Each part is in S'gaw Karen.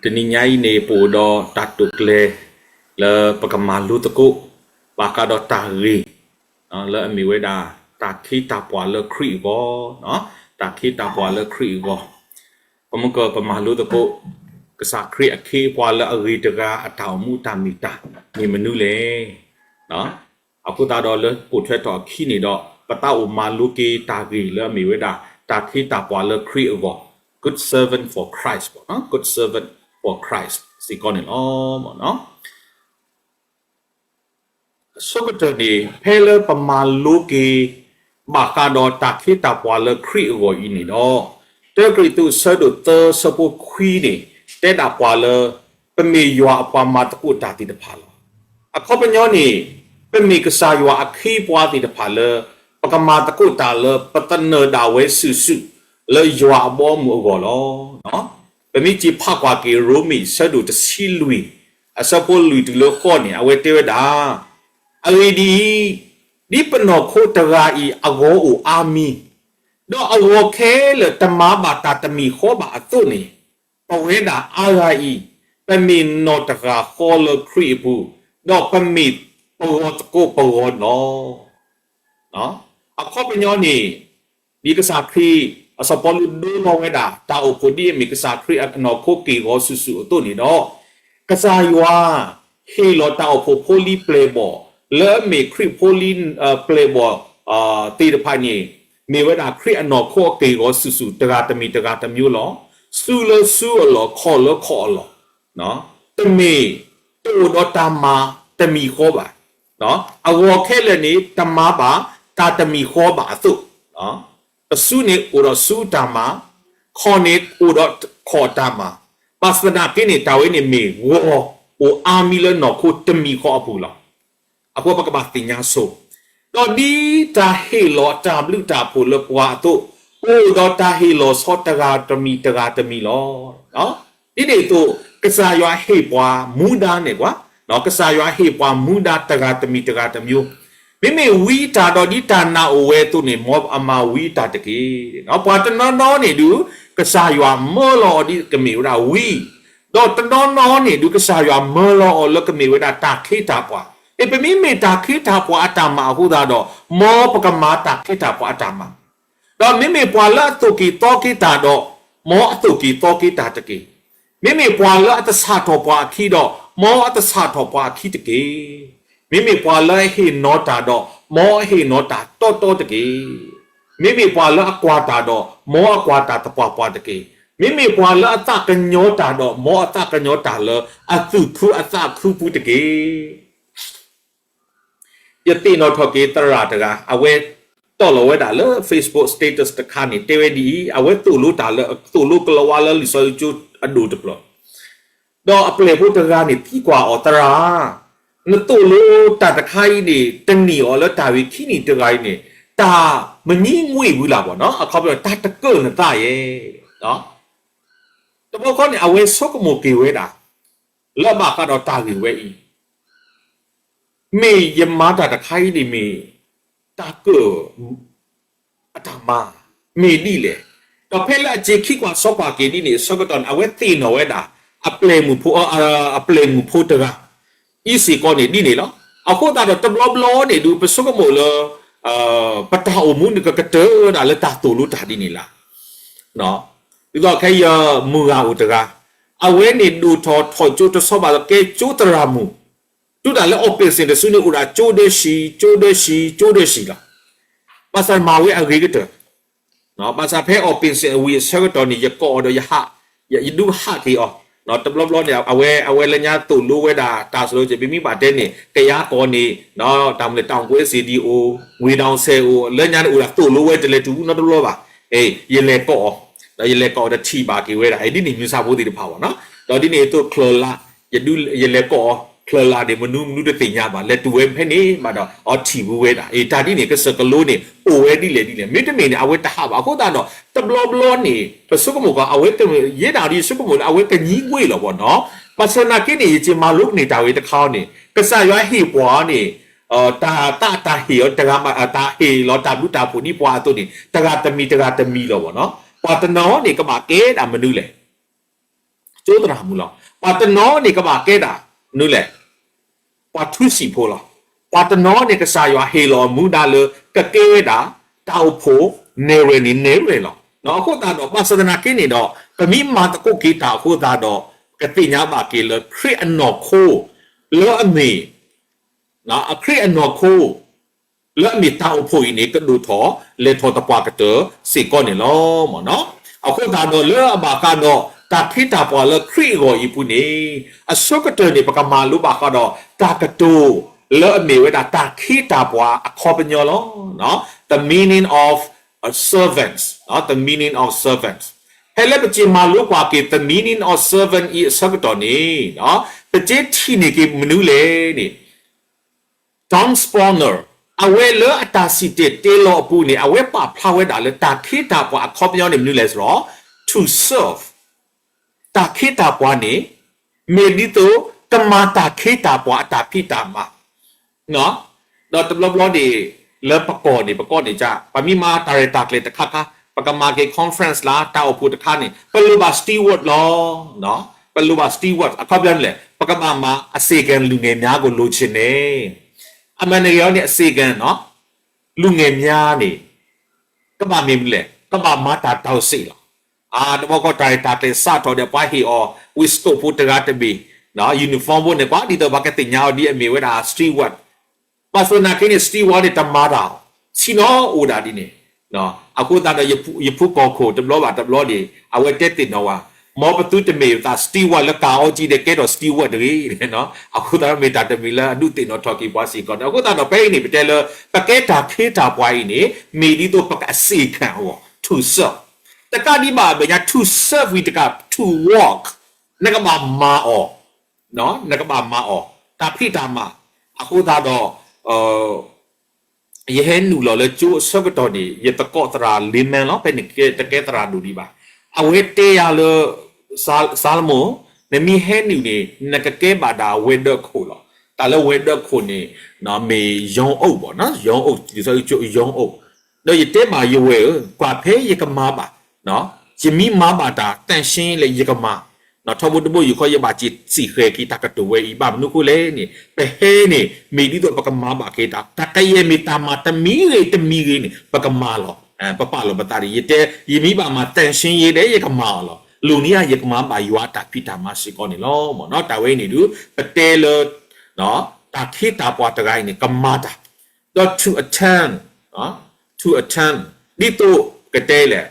တနံၤညါအံၤန့ၣ် ပအိၣ်ဒီးတၢ်တိာ်ကျဲၤ လၢပကမၤလိသကိး ဘၣ်ဃးဒီးတၢ်ဂ့ၢ် လၢအမ့ၢ်ဝဲဒၣ် တၢ်ခ့တၢ်ပှၤလၢခရံာ်အဂီၢ်, တၢ်ခ့တၢ်ပှၤလၢခရံာ်အဂီၢ်. ပမ့ၢ်ကပမၤလိသကိး ကစၢ်ခရံာ်အခ့အပှၤလၢအဂ့ၤတဂၤအတၢ်အိၣ်မူတၢ်မ့ၢ်တၢ် မ့ၢ်မနုၤလဲၣ်. အဃိသတးဒီးလၢပိာ်ထွဲထီၣ်အခံန့ၣ်ဒီး ပသးအိၣ်မၤလိက့ၤတၢ်ဂ့ၢ်လၢအမ့ၢ်ဝဲဒၣ် တၢ်ခ့တၢ်ပှၤလၢခရံာ်အဂီၢ်, Good servant for Christ ပေါ့နော်, Good servant for Christ စ့ၢ်ကီးန့ၣ်လီၤ. အဆိကတၢၢ်န့ၣ် ဖဲလၢပမၤလိက့ၤ ဘၣ်ဃးဒီးတၢ်ခ့တၢ်ပှၤလၢခရံာ်အဂီၢ်အံၤန့ၣ်ဒီး, တၢကရံၣ်သူးအဆၢဒိၣ်သၢဆၢဖိခွံန့ၣ် တဲဒၣ်ပှၤလၢ ပမ့ၢ်ယွၤအပှၤမၤသကိးတၢ်သ့ၣ်တဖၣ်လီၤ. အခီပညီန့ၣ် ပမ့ၢ်ကစၢ်ယွၤအခ့အပှၤသ့ၣ်တဖၣ်လၢ ပကမၤသကိးတၢ်လၢပသနၢၣ်ဒၣ်ဝဲစုာ်စုာ် လၢယွၤအဘီအမုၢ်အဂီၢ်လီၤ. ပမ့ၢ်စံးဖးကွၢ်က့ၤ ရိမ့ၤအဆၢဒိၣ်တဆံလွံၢ် အဆၢဖိလွံၢ်တုၤလၢဃိးန့ၣ် အဝဲတဲဝဲဒၣ်, အဂ့ၢ်ဒ်အံၤ, ဒ်ပနီၢ်ခိတဂၤအံၤအဂီၤအိၣ်အါမံၤ, ဒီးအဂီၤခဲလၢာ်တမၤဘၣ်တၢ်တမံၤဃီဘၣ်အသိးန့ၣ်, ပဝဲဒၣ်အါဂၤအံၤ, ပမ့ၢ်နီၢ်တဂၤဃီလၢခရံာ်အပူၤ, ဒီးပမ့ၢ်ပဂီၤသကိးပဂီၤလီၤ. အခီပညီန့ၣ် ဒ်ကစၢ်ခရံာ် အစီၤပီလူးဒိလီၤဝဲဒၣ် တၢ်အိၣ်ဖှိၣ်ဒ်အမ့ၢ်ကစၢ်ခရံာ်အနီၢ်ခိက့ၢ်ဂီၤစုာ်စုာ်အသိးန့ၣ်ဒီး, ကစၢ်ယွၤ ဟ့ၣ်လီၤတၢ်အိၣ်ဖှိၣ်ဖိလံၤပျဲၢ်ဘီၣ် လၢအမ့ၢ်ခရံာ်ဖိလံၤ ပျဲၢ်ဘီၣ် သ့ၣ်တဖၣ်န့ၣ် မ့ၢ်ဝဲဒၣ်ခရံာ်အနီၢ်ခိအက့ၢ်ဂီၤစုာ်စုာ် တဂၤတမံၤတဂၤတမံၤလီၤ. စုလၢစုအလီၢ် ခီၣ်လၢခီၣ်အလီၢ် တမ့ၢ်တအိၣ်ဒီးတၢ်မၤတမံၤဃီဘၣ်. အဂီၤခဲလၢာ်န့ၣ် တမၤဘၣ်တၢ်တမံၤဃီဘၣ်အသိး, တစုန့ၣ်အိၣ်ဒီးစုတၢ်မၤ, ခီၣ်န့ၣ်အိၣ်ဒီးခီၣ်တၢ်မၤ, ဘၣ်ဆၣ်သနာ်က့န့ၣ် တၢ်ဝဲန့ၣ်မ့ၢ်ဂီၤအိၣ်အါမံၤလၢနီၢ်ခိတမံၤဃီအပူၤလီၤ. အဃိပကဘၣ်သ့ၣ်ညါဆိ, ဒီးဒ်တၢ်ဟ့ၣ်လီၤတၢ်ဘျုးတၢ်ဖှိၣ်လၢပှၤအသိး, ပအိၣ်ဒီးတၢ်ဟ့ၣ်လီၤဆီတဂၤတမံၤတဂၤတမံၤလီၤ. ဒ်န့ၣ်အသိး, ကစၢ်ယွၤဟ့ၣ်ပှၤမူဒါန့ၣ်ကွၢ်, ကစၢ်ယွၤဟ့ၣ်ပှၤမူဒါတဂၤတမံၤတဂၤတမံၤ, မ့မ့ၢ်ဝံအတၢ်ဒီးဒ်တၢ်နာ်အိၣ်ဝဲအသိးန့ၣ် မ်အမၤဝံအတၢ်တက့ၢ်. ပှၤတနီၤနီၤန့ၣ်ဒုး ကစၢ်ယွၤမၢလီၤအီၤဒ်ကမ့ၢ်ဝဲဒၣ်ဝံ, ဒီးတနီၤနီၤန့ၣ်ဒုး ကစၢ်ယွၤမၢလီၤအီၤလၢကမ့ၢ်ဝဲဒၣ်တၢ်ခ့တၢ်ပှၤ, အ့ ပမ့မ့ၢ်တၢ်ခ့တၢ်ပှၤအတၢ်မၤအဃိသတးဒီး မ်ပကမၤတၢ်ခ့တၢ်ပှၤအတၢ်မၤ, ဒီးမ့မ့ၢ်ပှၤလၢအသိၣ်က့ၤသီက့ၤတၢ်ဒီး မ်အသိၣ်က့ၤသီက့ၤတၢ်တက့ၢ်. မ့မ့ၢ်ပှၤလၢအသဆၣ်ထီၣ်ပှၤအခံဒီး မ်အသဆၣ်ထီၣ်ပှၤအခံတက့ၢ်. မ့မ့ၢ်ပှၤလၢအဟ့ၣ်နီၤတၢ်ဒီး မ်အဟ့ၣ်နီၤတၢ်တီတီတက့ၢ်. မ့မ့ၢ်ပှၤလၢအကွၢ်တၢ်ဒီး မ်အကွၢ်တၢ်သပှၢ်ပှၢ်တက့ၢ်. မ့မ့ၢ်ပှၤလၢအသးကညီၤတၢ်ဒီး မ်အသးကညီၤတၢ်လၢအသူၣ်ခုအသးခုပူၤတက့ၢ်. ယသ့ၣ်နီၣ်ထီၣ်က့ၤသရၣ်တဂၤ အဝဲတီၣ်လီၤဝဲဒၣ်လၢ Facebook status တခါန့ၣ် တဲဝဲဒ်အံၤ, အဝဲသိၣ်လိတၢ်လၢ သိၣ်လိကလီၤဝါလၢလံာ်စီဆှံကၠိအဒိၣ်တဖျၢၣ်, ဒီးအပျဲၢ်ဖိတဂၤန့ၣ် သံကွၢ်အီၤ, သရၣ်, နသိၣ်လိတၢ်တခါအံၤန့ၣ် တနံၣ်အီၤလၢတၢ်ဝံၤခံနံၣ်တဂၤအံၤန့ၣ် တၢ်မနံၤငွ့ၢ်ဝံၤလၢ်ဘၣ်နီၤ, အခီပညီ တၢ်တကၢၢ်နသးယဲ. တဘျီဃီန့ၣ် အဝဲဆိကမိၣ်က့ၤဝဲဒၣ် လၢအဘၣ်ဃးဒီးတၢ်ဂ့ၢ်ဝဲအံၤ မ့ၢ်ယမၤတၢ်တခါအံၤန့ၣ်မ့ၢ် တၢ်ကၢၢ်အတၢ်မၤ မ့ၢ်ဒ်လဲၣ်. ဒီးဖဲလၢအစ့ခံကွၢ်ဆီကွၢ်က့ၤဒ်န့ၣ်အဆၢကတီၢ်န့ၣ် အဝဲသ့ၣ်နီၣ်ဝဲဒၣ် အပျဲၢ်မုၣ်ဖိ အပျဲၢ်မုၣ်ဖိတဂၤ အံၤစ့ၢ်ကီးန့ၣ်ဒ်န့ၣ်လီၤ. အဃိသတးဒီးတဘျီဘျီန့ၣ်ဒုး ပဆိကမိၣ်လၢ ပတၢ်အိၣ်မူန့ၣ် ကကတၢၢ်ဝဲဒၣ်လၢတၢ်သိၣ်လိတၢ်ဒ်န့ၣ်လီၤ. ဒ်သိးခဲအံၤမုၢ်ဂၤအိၣ်တဂၤ အဝဲန့ၣ်ဒိၣ်ထီၣ်ထီၣ်ကၠိတဆီဘၣ်ဒီးကဲကၠိသရၣ်မုၣ်, တုၤဒၣ်လၢအီၣ်ပ့ၣ်စ့ၣ်တစုန့ၣ်အိၣ်ဒၣ်ကၠိဒၢဆံ ကၠိဒၢဆံ ကၠိဒၢဆံလီၤ. ဘၣ်ဆၣ်မၤဝဲအဂ့ၤကတၢၢ် ဘၣ်ဆၣ်ဖဲအီၣ်ပ့ၣ်စ့ၣ်အဝံၤအဆၢကတီၢ်န့ၣ် ယကိးအီၤဒီးယဟး, ယဒုးဟးက့ၤအီၤ, တဘျီဘျီန့ၣ် အဝဲ အဝဲလၢညါသိၣ်လိဝဲဒၣ်တၢ်စၢၤ ပမ့ၢ်ဘၣ်တဲန့ၣ် ကယၤကီၢ်န့ၣ် တၢ်မနုၤလဲၣ် တောင်ကွဲစ့ၣ်ဒံၣ်အိၣ် ငွေတောင်ဆည်အိၣ် လၢညါန့ၣ်အိၣ်ဒၣ်သိၣ်လိဝဲတလဲၤတုၤနီတဘျီဘၣ်. ယလဲၤကိးအီၤ, ဒီးယလဲၤကိးအီၤဒီးထံၣ်ဘၣ်က့ၤဝဲဒၣ် ဒ်န့ၣ်မ့ၢ်စၢ်ဖိသ့ၣ်တဖၣ်ဘၣ်နီၤ. ဒီးဒ်န့ၣ်အသိးချၢၣ်လၢ် ယလဲၤကိးအီၤ ချၢၣ်လၢ်န့ၣ် မနုၤမနုၤတသ့ၣ်ညါဘၣ် လဲၤတုၤဝဲဖဲန့ၣ်ဘၣ်ဒီး အီထံၣ်ဝဲဒၣ် အ့ တၢ်ဒ်န့ၣ် ကစၢၢ်ကလိန့ၣ် အိၣ်ဝဲဒ်လဲၣ်ဒ်လဲၣ် မ့တမ့ၢ်န့ၣ် အဝဲတဟးဘၣ်. အဃိသတးဒီး တဘျီဘျီန့ၣ် ပဆိကမိၣ်ကီး အဝဲ ယဲဒၣ်ဒီးယဆိကမိၣ်လၢအဝဲကနံၤကွ့ၢ်လီၤဘၣ်နီၤ. ဘၣ်ဆၣ်သနာ်က့န့ၣ် ယက့ၤမၤလိကန့ၢ်တၢ်ဝဲတခါန့ၣ် ကစၢ်ယွၤဟ့ၣ်ပှၤန့ၣ် တၢ်သးတၢ်ဟ့ၣ်အီၤ တဂၤမ့ၢ်တၢ်ဟ့ၣ်လီၤတၢ်ဘျုးတၢ်ဖှိၣ်ဒ်ပှၤအသိးန့ၣ် တဂၤတမံၤတဂၤတမံၤလီၤဘၣ်နီၤ. ပှၤတနီၤန့ၣ် ကဘၣ်ကဲဒၣ်မနုၤလဲၣ် ကၠိသရၣ်မုၣ်လီၤ. ပှၤတနီၤန့ၣ်ကဘၣ်ကဲဒၣ် မနုၤလဲၣ်, ပှၤထူစံာ်ဖိလီၤ. ပှၤတနီၤန့ၣ် ကစၢ်ယွၤဟ့ၣ်လီၤမူဒါလၢ ကကဲဝဲဒၣ် တၢ်အိၣ်ဖှိၣ်နဲၣ်ရွဲၣ်န့ၣ် နဲၣ်ရွဲၣ်လီၤ. အဃိသတးဒီး ဘၣ်ဆၣ်သနာ်က့န့ၣ်ဒီး ပမ့ၢ်မၤသကိးက့ၤတၢ်အဃိသတးဒီး ကသ့ၣ်ညါဘၣ်က့ၤလၢခရံာ်အနီၢ်ခိ လၢအမ့ၢ် အခရံာ်အနီၢ်ခိ လၢအမ့ၢ်တၢ်အိၣ်ဖှိၣ်အံၤန့ၣ် ကဒိၣ်ထီၣ်လဲၤထီၣ်သပှၢ်ကတၢၢ်စ့ၢ်ကီးန့ၣ်လီၤ. အဃိသတးဒီးလၢအဘၣ်ဃးဒီး တၢ်ခ့တၢ်ပှၤလၢခရံာ်အဂီၢ်အံၤအပူၤန့ၣ် အဆိကတၢၢ်န့ၣ် ပကမၤလိဘၣ်ဃးဒီး တၢ်ကတိၤလၢအမ့ၢ်ဝဲဒၣ်တၢ်ခ့တၢ်ပှၤအခီပညီလီၤ. The meaning of a servant, the meaning of servant. ဖဲလၢပက့ၤမၤလိကွၢ်က့ၤ the meaning of servant အံၤအဆၢကတီၢ်န့ၣ် ပက့ၤထံၣ်န့ၢ်က့ၤမနုၤလဲၣ်န့ၣ် John Spooner အဝဲလၢအတၢ်စံၣ်တဲၤတဲလီၤအပူၤန့ၣ် အဝဲပာ်ဖျါဝဲဒၣ်လၢတၢ်ခ့တၢ်ပှၤအခီပညီန့ၣ်မနုၤလဲၣ်ဆိုတော့ to serve တၢ်ခ့တၢ်ပှၤန့ၣ် မ့ၢ်ဒ်သိးကမၤတၢ်ခ့တၢ်ပှၤအတၢ်ဖံးတၢ်မၤ ဒီးတဘျီဘျီန့ၣ် လၢပကီၢ်န့ၣ် ပကီၢ်န့ၣ်က ပမ့ၢ်မၤတၢ်ရဲၣ်တၢ်ကျဲၤတခါခါ ပကမၤက့ၤ conference လၢတၢ်အိၣ်ဖှိၣ်တခါန့ၣ် ပလိၣ်ဘၣ် steward လီၤ. ပလိၣ်ဘၣ် steward အခီပညီမနုၤလဲၣ် ပကဘၣ်မၤအစ့ၢ်ကီး လူငယ်များကို လိုချင်တယ်. အမှန်တကယ်တော့န့ၣ် အစ့ၢ်ကီး လူငယ်များန့ၣ် ကဘၣ်မ့ၢ်မနုၤလဲၣ် ကဘၣ်မၤတၢ်တီစ့ၢ်လီၤ. တဘျီဃီတၢ်ရဲၣ်တၢ်ကျဲၤစးထီၣ်ဒီး ပှၤဟ့ၣ်အီၤ waistcoat ဖိတဂၤတဘ့ၣ် uniform ဖိန့ၣ် ကွၢ်ဒ်သိးပှၤကသ့ၣ်ညါအီၤဒ်အမ့ၢ်ဝဲဒၣ် steward ဘၣ်ဆၣ်သနာ်က့န့ၣ် steward န့ၣ် တမၤတၢ်အီၤ ဆ့ၣ်နီၤအိၣ်ဒၣ်ဒ်န့ၣ်. အဃိသတးဒီး ယဖုကီၢ်ခိၣ်တဘျီဘၣ်တဘျီန့ၣ် အဝဲတဲသ့ၣ်နီၣ်ဝဲ မ်ပသုတမ့ၢ်ပသး steward လၢကၤအီကံဒီးကဲထီၣ် steward တဂ့ၤ. အဃိသတးဒီးမ့ၢ်တၢ်တမံၤလၢအဒုးသ့ၣ်နီၣ်ထီၣ်က့ၤပှၤစ့ၢ်ကီးန့ၣ် အဃိသတးဒီးဖဲအံၤန့ၣ် ပတဲလၢ ပကဲတၢ်ခ့တၢ်ပှၤအံၤန့ၣ် မ့ၢ်ဒ်သိးပကအစ့ၢ်ကီးအဂီၢ် to serve တကးဒံးဘၣ်အမဲာ်ညါ to serve ဝံၤတကး to work နကဘၣ်မၤအီၤ နကဘၣ်မၤအီၤ တၢ်ဖံးတၢ်မၤ အဃိသတးဒီး ယဟဲနုာ်လီၤလၢကၠိအဆၢကတီၢ်န့ၣ် ယသကိးသရၣ် Lehman လီၤ ဖဲန့ၣ်တကဲသရၣ်ဒိၣ်ဒံးဘၣ်. အဝဲတဲယၤလၢ Solomon နမ့ၢ်ဟဲနုာ်န့ၣ် နကကဲဘၣ်ဒၣ်ဝဲၤဒၢးခိၣ်လီၤ. တၢ်လၢဝဲၤဒၢးခိၣ်န့ၣ် မ့ၢ် ယွၤအိၣ်ဘၣ် ယွၤအိၣ် လံာ်စီဆှံကၠိ ယွၤအိၣ် ဒီးယတဲဘၣ်ယဝဲၢ်ဧၢ, ကွၢ်ဖဲယကမၤဘၣ်, ယမ့ၢ်မၤဘၣ်တၢ်သန့်ရှင်းလၢယကမၤ, ထီဘိတဘိယူၢ်ဃီ ယဘၣ်စံၣ်ဃဲၤက့ၤတၢ်ကတိၤဝဲအံၤ ဘၣ်မနုၤဃိလဲၣ်န့ၣ် ပဟဲန့ၣ် မ့ၢ်ဒ်သိးပကမၤဘၣ်က့ၤတၢ် တၢ်ကယဲၢ်မ့ၢ်တၢ်မၤတမံၤဂ့ၤတမံၤဂ့ၤန့ၣ် ပကမၤလီၤ. ပပာ်လီၤပသးန့ၣ် ယတဲ ယမ့ၢ်ဘၣ်မၤသန့်ရှင်းရေးဒီး ယကမၤအီၤလီၤ. လီၤန့ၣ်ဧါ ယကမၤဘၣ်ယွၤအတၢ်ဖံးတၢ်မၤစ့ၢ်ကီးန့ၣ်လီၤ. တၢ်ဝဲအံၤန့ၣ်ဒုး ပတဲလၢ တၢ်ခ့တၢ်ပှၤတဂၤအံၤန့ၣ် ကမၤတၢ် ဒီး to attend, to attend ဒ်သိးကတဲလဲၣ်,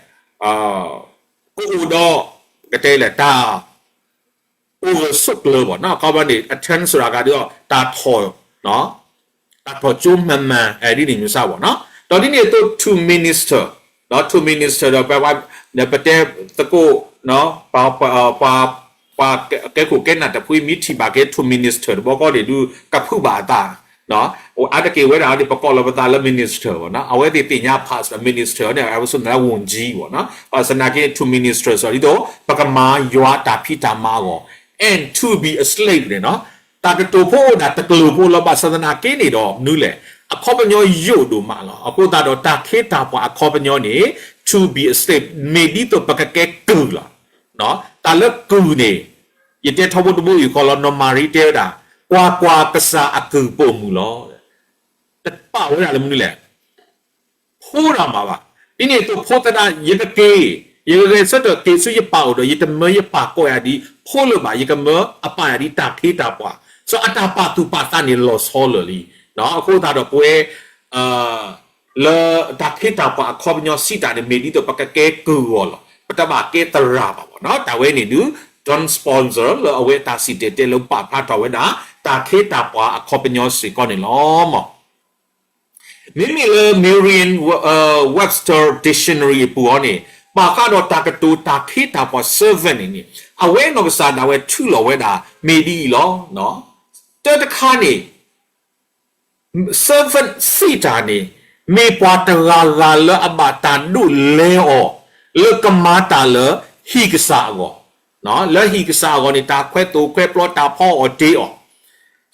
ကအိၣ်ဒီး ကတဲလဲၣ် တၢ် အိၣ်ဂၢၢ်ဆိးကျၢၤဘၣ်နီၤ. အခီပညီန့ၣ် attend ဆိုတာကဒီး တၢ်ထီၣ် တၢ်ထီၣ်ကၠိမၤမၤ ဒ်န့ၣ်မ့ၢ်စ့ၢ်ဘၣ်နီၤ. ဒီးဒ်န့ၣ်အသိး to minister, to minister ဒီး ပတဲသကိး ပှၤကဲခိၣ်ကဲနၢ်တဖုမ့ၢ်ထံၣ်ဘၣ်က့ၤ to minister တဘျီဃီန့ၣ်ဒုး ကဖုးဘၣ်အသး အါတက့ၢ်ဝဲဒၣ်ဒီး ပကိးလီၤပသးလၢ minister ဘၣ်နီၤ. အဝဲသ့ၣ်သ့ၣ်ညါ pastor minister န့ၣ် အဝဲဆိနၢ ဝန်ကြီး ဘၣ်နီၤ. ဘၣ်ဆၣ်သနာ်က့ to minister စ့ၢ်ကီးဒ်သိး ပကမၤယွၤတၢ်ဖံးတၢ်မၤအဂီၢ် and to be a slave န့ၣ်နီၤ. တၢ်ကတိၤဖိအိၣ်ဒၣ်တကျိၤဖိလီၤ. ဘၣ်ဆၣ်သနာ်က့န့ၣ်ဒီး မနုၤလဲၣ် အခီပညီယိာ်ဒိၣ်မးလီၤ. အဃိသတးဒီး တၢ်ခ့တၢ်ပှၤအခီပညီန့ၣ် to be a slave မ့ၢ်ဒ်သိးပကကဲကုၢ်လီၤ. တၢ်လၢကုၢ်န့ၣ် ယတဲထီဘိတဘိယူၢ်ဃီလီၤ. နီၢ်မၤရံတဲဝဲဒၣ် ကွၢ်ကွၢ်ကစၢ်အကုၢ်ပိာ်မုၣ်လီၤ. တပာ်ဝဲဒၣ်လၢမနုၤလဲၣ် ဖိဒၣ်မးဘၣ်. ဒ်န့ၣ်အသိးဖိသဒါ ယကက့ၤ ယကဂဲၤဆၢထၢၣ်က့ၤဆူယပၢ်အိၣ်ဒီး ယတမၢယပၢ်ကိးယၤဒ်ဖိလၢၤဘၣ်. ယကမၢအပာ်ယၤဒ်တၢ်ခ့တၢ်ပှၤ စီၤအတၢ်ပာ်သူၣ်ပာ်သးန့ၣ်လီၤဆီလၢာ်လံ. အဃိသတးဒီးပဝဲ လၢတၢ်ခ့တၢ်ပှၤအခီပညီစံးတၢ်န့ၣ် မ့ၢ်ဒ်သိးပကကဲကုၢ်အဂီၢ်လီၤ. ပတဘၣ်ကဲသရၣ်ဘၣ်ဘၣ်နီၤ. တၢ်ဝဲန့ၣ်ဒုး John Spooner လၢအဝဲတၢ်စံၣ်တဲၤတဲလၢပာ်ဖျါထီၣ်ဝဲဒၣ် တၢ်ခ့တၢ်ပှၤအခီပညီစ့ၢ်ကီးန့ၣ်လီၤ. မ့မ့ၢ်လၢ Merriam Webster Dictionary အပူၤအီၤန့ၣ် ပာ်ဃာ်ဒီးတၢ်ကတိၤတၢ်ခ့တၢ်ပှၤ servant န့ၣ်န့ၣ် အဝဲနီၢ်ကစၢ်ဒၣ်ဝဲထုးလီၤဝဲဒၣ် မ့ၢ်ဒ်အံၤလီၤ. တၢတခါန့ၣ် servant စံးတၢ်န့ၣ် မ့ၢ်ပှၤတဂၤဂၤလၢအဘၣ်တၢ်ဒိးလဲအီၤ လၢကမၤတၢ်လၢဟံၣ်ကစၢ်အဂီၢ်, လၢဟံၣ်ကစၢ်အဂီၢ်န့ၣ် တၢ်ခွဲသိၣ်ခွဲပျီ တၢ်ဖီအီၣ်တ့အီၣ်,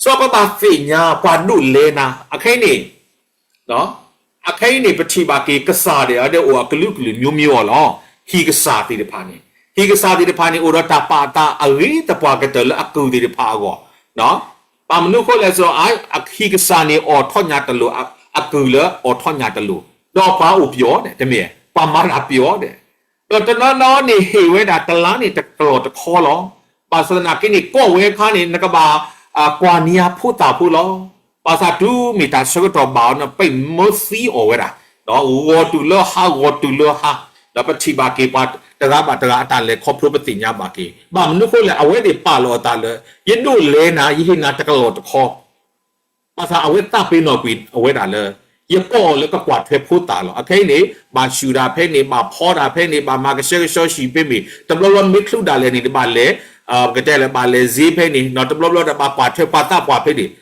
စီၤပဘၣ်သ့ၣ်ညါပှၤဒိးလဲနၤ အခဲအံၤန့ၣ် အခဲအံၤန့ၣ် ပထံၣ်ဘၣ်က့ၤကစၢ်ဒၣ်ဝဲအိၣ်အကလုာ်ကလုာ် မျိုးမျိုး အီၤလီၤ. ဟံၣ်ကစၢ်သ့ၣ်တဖၣ်န့ၣ် ဟံၣ်ကစၢ်သ့ၣ်တဖၣ်န့ၣ် အိၣ်ဒီးတၢ်ပာ်အသးအဂ့ၤသပှၢ်ကတၢၢ်လၢအကုၢ်သ့ၣ်တဖၣ်အဂီၢ်, ဘၣ်မနုၤအဃိလဲၣ် စရီ ဟံၣ်ကစၢ်န့ၣ်အိးထီၣ်ညါတလိၤ, အကုၢ်လၢအိးထီၣ်ညါတလိၤ, ဒီးပှၤအိၣ်ပယီၤဒဲး, တမ့ၢ် ပှၤမၤတၢ်ပယီၤဒဲး, ဒီးတနီၤနီၤန့ၣ်ဟ့ၣ်ဝဲဒၣ်တလါန့ၣ်တကလီၢ်တခီလီၤ. ဘၣ်ဆၣ်သနာ်က့န့ၣ် ကိးဝဲအခါန့ၣ် နကဘၣ် ကွၢ်န့ၢ်အဖိသၣ်ဖိလီၤ. ဘၣ်ဆၣ်တုၤမ့ၢ်တၢ်ဆၢကတီၢ်ဘၣ်အီၤန့ၣ် ပမၢသံအီၤဝဲဒၣ်, ဂီၤတုၤလၢဟါ ဂီၤတုၤလၢဟါ, ဒီးပထံၣ်ဘၣ်က့ၤပှၤတဂၤဘၣ်တဂၤအတၢ်လဲၤခီဖျိ ပသ့ၣ်ညါဘၣ်က့ၤ, ဘၣ်မနုၤအဃိလဲၣ် အဝဲသ့ၣ်ပာ်လီၤအသးလၢ ယဒိးလဲနၤ ယဟ့ၣ်နၤတကလီၢ်တခီ ဘၣ်ဆၣ်အဝဲသးပ့ၤနီၣ်ကွံာ်အဝဲဒၣ်လၢ ယကိးအီၤလၢကကွၢ်ထွဲဖိသၣ်လီၤ. အခဲအံၤန့ၣ် ဘၣ်ဆူၣ်တၢ်ဖဲန့ၣ် ဘၣ်ဖီတၢ်ဖဲန့ၣ် ဘၣ်မၤကဆှဲကဆှီဆံးဖဲမ့ၢ် တဘျီဘျီမ့ၢ်ချုးဒၣ်လဲာ်န့ၣ် ဘၣ်လဲၤ ပကတဲလၢဘၣ်လဲၤစ့ဖဲန့ၣ် တဘျီဘျီဒီးဘၣ်ကွၢ်ထွဲပှၤသးပှၢ်ဖဲန့ၣ်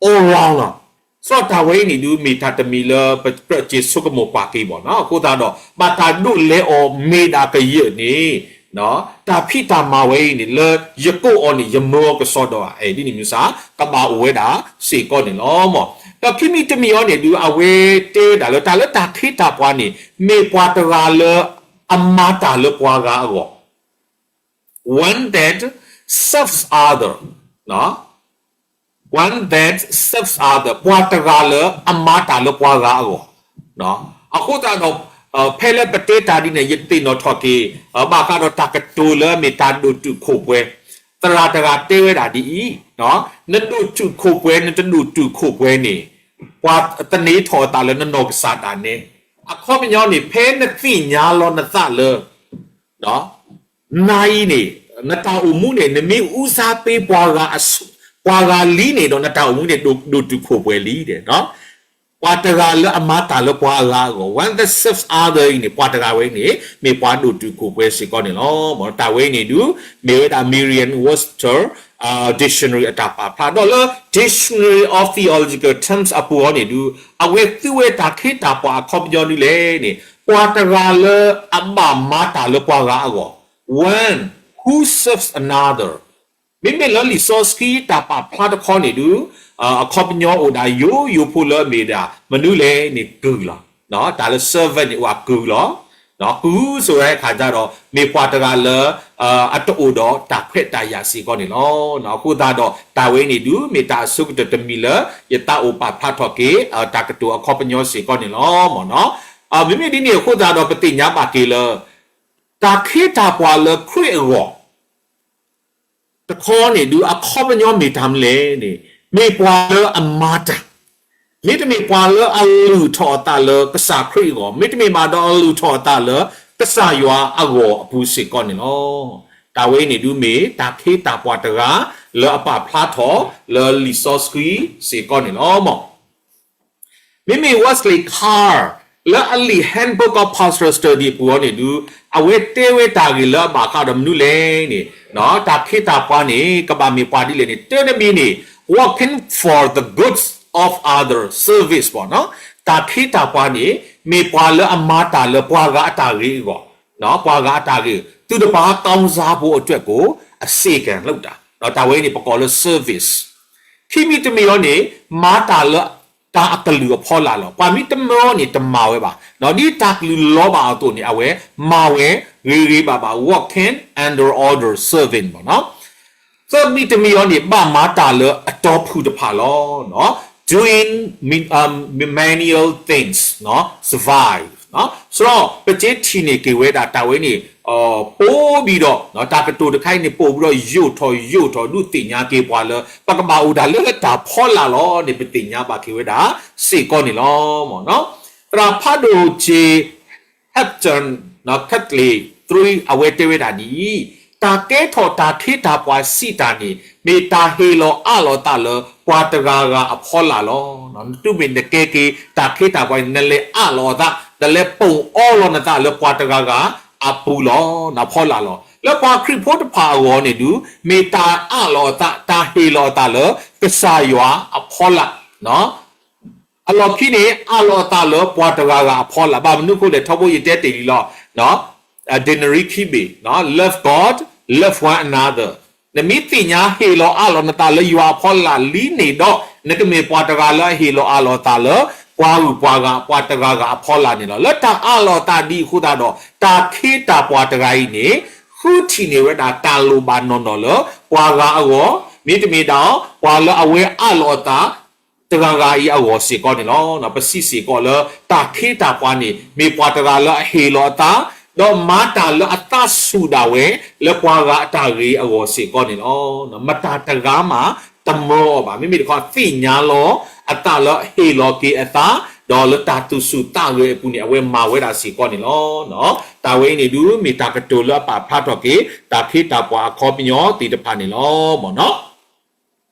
all round လီၤ. စရီ တၢ်ဝဲအံၤန့ၣ်ဒုး မ့ၢ်တၢ်တမံၤလၢပကြၢးက့ၤဆိကမိၣ်ကွၢ်က့ၤဘၣ်နီၤ. အဃိသတးဒီး ဘၣ်တၢ်ဒိးလဲအီၤမ့ၢ်ဒၣ်ကယၢၢ်န့ၣ် တၢ်ဖံးတၢ်မၤဝဲအံၤန့ၣ် လၢယကိးအီၤန့ၣ် ယမၢအီၤကစီဒီဧါ, ဒ်န့ၣ်မ့ၢ်စ့ၢ် ကဘၣ်အိၣ်ဝဲဒၣ်စ့ၢ်ကီးန့ၣ်လီၤ. ဒီးခံမံၤတမံၤအံၤန့ၣ်ဒုး အဝဲတဲဝဲဒၣ်လၢ တၢ်လၢတၢ်ခ့တၢ်ပှၤန့ၣ် မ့ၢ်ပှၤတဂၤလၢအမၤတၢ်လၢပှၤဂၤအဂီၢ်, one that serves other, one that serves other, ပှၤတဂၤလၢအမၤတၢ်လၢပှၤဂၤအဂီၢ်. အဃိသတးဒီး ဖဲလၢပတဲတၢ်ဒ်န့ၣ် ယသ့ၣ်နီၣ်ထီၣ်က့ၤ ဘၣ်ဃးဒီးတၢ်ကတိၤလၢအမ့ၢ်တၢ်ဒိၣ်တုာ်ခိၣ်ပှဲၤ, သရၣ်တဂၤတဲဝဲဒၣ်ဒ်အံၤ, နဒိၣ်တုာ်ခိၣ်ပှဲၤ နတဒိၣ်တုာ်ခိၣ်ပှဲၤန့ၣ် ပှၤသန့ၤထီၣ်အသးလၢနနီၢ်ကစၢ်ဒၣ်နဲ, အခီပညီန့ၣ် ဖဲနသ့ၣ်ညါလီၤနသးလၢ နၤအံၤန့ၣ် နတၢ်အိၣ်မူန့ၣ် နမ့ၢ်အူစါပ့ၤ ပှၤဂၤလံန့ၣ်ဒီး နတၢ်အိၣ်မူန့ၣ် ဒိၣ်တုာ်ခိၣ်ပှဲၤလံဒီး ပှၤတဂၤလၢအမၤတၢ်လၢပှၤအဂၤအဂီၢ်, one that serves other အံၤန့ၣ် ပှၤတဂၤဝဲအံၤန့ၣ် မ့ၢ်ပှၤဒိၣ်တုာ်ခိၣ်ပှဲၤစ့ၢ်ကီးန့ၣ်လီၤ. တၢ်ဝဲအံၤန့ၣ်ဒုး မ့ၢ်ဝဲဒၣ် Merriam-Webster dictionary အတၢ်ပာ်ဖျါဒီးလၢ Dictionary of Theological Terms အပူၤအံၤန့ၣ်ဒုး အဝဲသူဝဲတၢ်ခ့တၢ်ပှၤအခီပညီဒ်လဲၣ်န့ၣ် ပှၤတဂၤလၢအဘၣ်မၤတၢ်လၢပှၤဂၤအဂီၢ်, one who serves another. မ့မ့ၢ်လၢလံာ်စီဆှံတၢ်ပာ်ဖျါတခီန့ၣ်ဒုး အခီပညီအိၣ်ဒၣ်ယိယိဖိလၢအမ့ၢ်ဒၣ် မနုၤလဲၣ်န့ၣ် ကုၢ်လီၤ. တၢ်လၢ servant န့ၣ် အိၣ်ဝဲကုၢ်လီၤ. ကုၢ် ဆိုတဲ့အခါကျတော့ မ့ၢ်ပှၤတဂၤလၢ အတအိၣ်ဒီးတၢ်ခွဲးတၢ်ယာ်စ့ၢ်ကီးန့ၣ်လီၤ. အဃိသတးဒီး တၢ်ဝဲအံၤန့ၣ်ဒုး မ့ၢ်တၢ်အဆိကတၢၢ်တမံၤလၢ ယသးအိၣ်ပာ်ဖျါထီၣ်က့ၤ တၢ်ကတိၤအခီပညီစ့ၢ်ကီးန့ၣ်လီၤ. မ့မ့ၢ်ဒ်န့ၣ်အဃိသတးဒီး ပသ့ၣ်ညါဘၣ်က့ၤလၢ တၢ်ခ့တၢ်ပှၤလၢခရံာ်အဂီၢ် တခီန့ၣ်ဒုး အခီပညီမ့ၢ်တၢ်မနုၤလဲၣ်န့ၣ် မ့ၢ်ပှၤလၢအမၤတၢ်, မ့တမ့ၢ်ပှၤလၢအလုၢ်ထီၣ်အသးလၢကစၢ်ခရံာ်အဂီၢ်, မ့တမ့ၢ်ဘၣ်ဒီးအလုၢ်ထီၣ်အသးလၢကစၢ်ယွၤအဂီၢ်အပူၤစ့ၢ်ကီးန့ၣ်လီၤ. တၢ်ဝဲအံၤန့ၣ်ဒုးမ့ၢ်တၢ်ခ့တၢ်ပှၤတဂၤလၢအပာ်ဖျါထီၣ်လၢလံာ်စီဆှံစ့ၢ်ကီးန့ၣ်လီၤ. မ့မ့ၢ် Wesley Carr လၢအလံာ် Handbook of Pastoral Study အပူၤအံၤန့ၣ်ဒုး အဝဲတဲဝဲတၢ်ဂ့ၢ်လၢအဘၣ်ဃးဒီးမနုၤလဲၣ်န့ၣ် တၢ်ခ့တၢ်ပှၤန့ၣ် ကဘၣ်မ့ၢ်ပှၤဒ်လဲၣ်န့ၣ် တၢ်တမံၤန့ၣ် working for the goods of other, service ပေါ့နော်. တၢ်ခ့တၢ်ပှၤန့ၣ် မ့ၢ်ပှၤလၢအမၤတၢ်လၢပှၤဂၤအတၢ်ဂ့ၤအဂီၢ်, ပှၤဂၤအတၢ်ဂ့ၤ, သူတစ်ပါးကောင်းစားဖို့အတွက်ကို အစီအကံလုပ်တာ, တၢ်ဝဲန့ၣ် ပကိးလၢ service. ခံမံၤတမံၤအံၤန့ၣ် မၤတၢ်လၢတၢ်အကလုာ်အဖီလာ်လီၤ. ပှၤမ့ၢ်တမၤအီၤန့ၣ် တမၤဝဲဘၣ်. ဒ်တၢ်ကလုၢ်လီၤဘၣ်အသိးန့ၣ် အဝဲမၤဝဲဂ့ၤဂ့ၤဘၣ်ဘၣ်, working under order, serving ပေါ့နော်. သၢမံၤတမံၤအံၤန့ၣ် ဘၣ်မၤတၢ်လၢအတီၢ်ဖုၣ်တဖၣ်လီၤ. Doing menial things, survive. စရီ ပက့ထံၣ်န့ၢ်က့ၤဝဲဒၣ်တၢ်ဝဲန့ၣ် ပိာ်ဘံဒီး တၢ်ကတိၤတခါအံၤန့ၣ် ပိာ်ဘံဒီးယိာ်ထီၣ်ယိာ်ထီၣ် ဒုးသ့ၣ်ညါက့ၤပှၤလၢ ပကဘၣ်အိၣ်ဒၣ်လၢတၢ်ဖီလာ်လီၤန့ၣ် ပသ့ၣ်ညါဘၣ်က့ၤဝဲဒၣ်စ့ၢ်ကီးန့ၣ်လီၤ. သရၣ်ဖးဒိၣ်က့ Hampton Catholic three အဝဲတဲဝဲဒၣ်ဒ်အံၤ, တၢ်ကဲထီၣ်တၢ်ခ့တၢ်ပှၤစံးတၢ်န့ၣ် မ့ၢ်တၢ်ဟ့ၣ်လီၤအးလီၤသးလၢပှၤတဂၤဂၤအဖီလာ်လီၤ. နတုၤမ့ၢ်နကဲက့ၤတၢ်ခ့တၢ်ပှၤန့ၣ် နလဲၤအးလီၤအသး, နလဲၤပိာ်အီလီၤနသးလၢပှၤတဂၤဂၤအပူၤလီၤ, နဖီလာ်လီၤ. လၢပှၤခရံာ်ဖိတဖၣ်အဂီၢ်န့ၣ်ဒုး မ့ၢ်တၢ်အးလီၤအသး, တၢ်ဟ့ၣ်လီၤအသးလၢကစၢ်ယွၤအဖီလာ် အလီၢ်ခံန့ၣ် အးလီၤအသးလၢပှၤတဂၤဂၤအဖီလာ်, ဘၣ်မနုၤအဃိလဲၣ် ထီဘိယတဲတ့ၢ်လံလီၤ, ဒ့ၣ်နရံခံဘ့ၣ်, love God, love one another. နမ့ၢ်သ့ၣ်ညါဟ့ၣ်လီၤအးလီၤနသးလၢယွၤအဖီလာ်လံန့ၣ်ဒီး နကမ့ၢ်ပှၤတဂၤလၢအဟ့ၣ်လီၤအးလီၤသးလၢ ပှၤဂုၤပှၤဂၤ ပှၤတဂၤဂၤအဖီလာ်န့ၣ်လီၤ. လၢတၢ်အးလီၤအသးဒ်အံၤအဃိသတးဒီး တၢ်ခ့တၢ်ပှၤတဂၤအံၤန့ၣ် ဃုထံၣ်န့ၢ်ဝဲဒၣ်တၢ်လိၣ်ဘၣ်နီၢ်နီၢ်လၢပှၤဂၤအဂီၢ်, မ့တမ့ၢ်ဒၣ် ပှၤလၢအဝဲအးလီၤအသး တဂၤဂၤအံၤအဂီၢ်စ့ၢ်ကီးန့ၣ်လီၤ. ပစံးစ့ၢ်ကီးလၢ တၢ်ခ့တၢ်ပှၤန့ၣ် မ့ၢ်ပှၤတဂၤလၢအဟ့ၣ်လီၤအသး ဒီးမၤတၢ်လၢအသးဆူၣ်ဒၣ်ဝဲ လၢပှၤဂၤအတၢ်ဂ့ၤအဂီၢ်စ့ၢ်ကီးန့ၣ်လီၤ. မတၤတဂၤမးတမၢအီၤဘၣ်. မ့မ့ၢ်တခီသ့ၣ်ညါလီၤအသးလၢဟ့ၣ်လီၤက့ၤအသး ဒီးလၢတၢ်သူၣ်ဆူၣ်သးဂဲၤအပူၤန့ၣ် အဝဲမၤဝဲဒၣ်စ့ၢ်ကီးန့ၣ်လီၤ. တၢ်ဝဲအံၤန့ၣ်ဒုး မ့ၢ်တၢ်ကတိၤလၢအပာ်ဖျါထီၣ်က့ၤ တၢ်ခ့တၢ်ပှၤအခီပညီသ့ၣ်တဖၣ်န့ၣ်လီၤ. မ့ၢ်နီၤ